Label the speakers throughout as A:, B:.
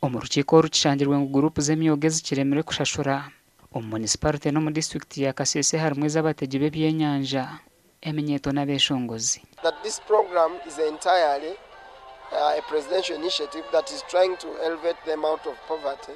A: Omu rukiiko oru kishangirwe ngu guruupu z'emyoga ezikiremire kushashura omu munisiparite n'omu disiturikiti ya Kasese harimu ez'abategi b'ebyenyanja, eminyeeto n'abeshongozi.
B: That this program is entirely a presidential initiative that is trying to elevate them out of poverty,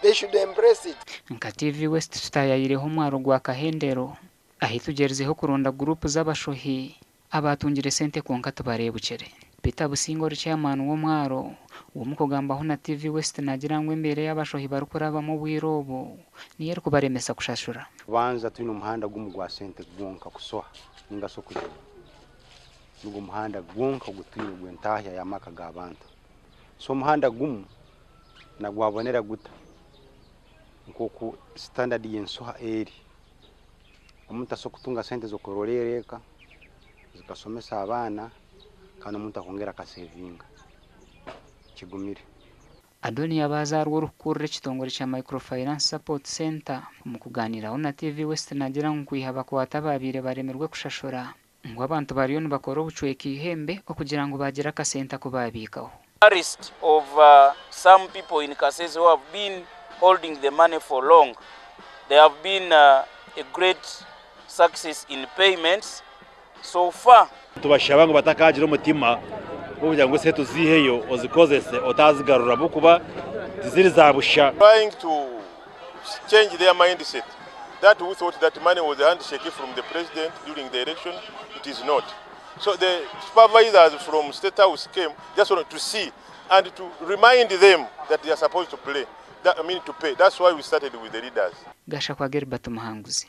B: they should embrace it.
A: Nka TV West tutaayayireho omwaro gwa Kahendero ahi tugyerizeho kuronda guruupu z'abashohi abaatungire sente kwonka tibareebukire. Peter Businge ori chairman w'omwaro w'omukugambaho na TV West naagira ngu embeera ei abashohi barikurabamu obwire obu niyo erikubaremesa kushashura.
C: Kubanza twine omuhanda gumwe gwa sente gwonka kusoha ninga shi okujuba. Nigwo muhanda gwonka ogu twine gw'entahya y'amaka g'abantu. So omuhanda gumwe nagwabonera guta nk'oku standard y'ensoha eri. Omuntu asobola kutunga sente z'okurolerra eka, zikasomesa abaana kandi omuntu akongera akasevinga. Kigumire.
A: Adonia Bazaarwa orikukurira ekitongore kya Microfinance Support Centre omu kugaaniiraho na TV West naagira ngu kwiha bakwata abaabaire baremirwe kushashura ngu abantu bariyo nibakora obucweka eihembe okugira ngu baagira akasente aku baabiikaho.
D: Arrest of some people in Kasese who have been holding the money for long. There have been a great success in payments so far.
E: Nitubashaba ngu batakagira omutima gw'okugira ngu esente tuziiheyo ozikozese otaazigarura ahabw'okuba tiziri za busha.
F: Trying to change their mindset that who thought that money was a handshake from the president during the election, it is not. So the supervisors from State House came just wanted to see and to remind them that they are supposed to play, that, I mean to pay. That's why we started with the leaders.
A: Gashakwa Gilbert Muhanguzi.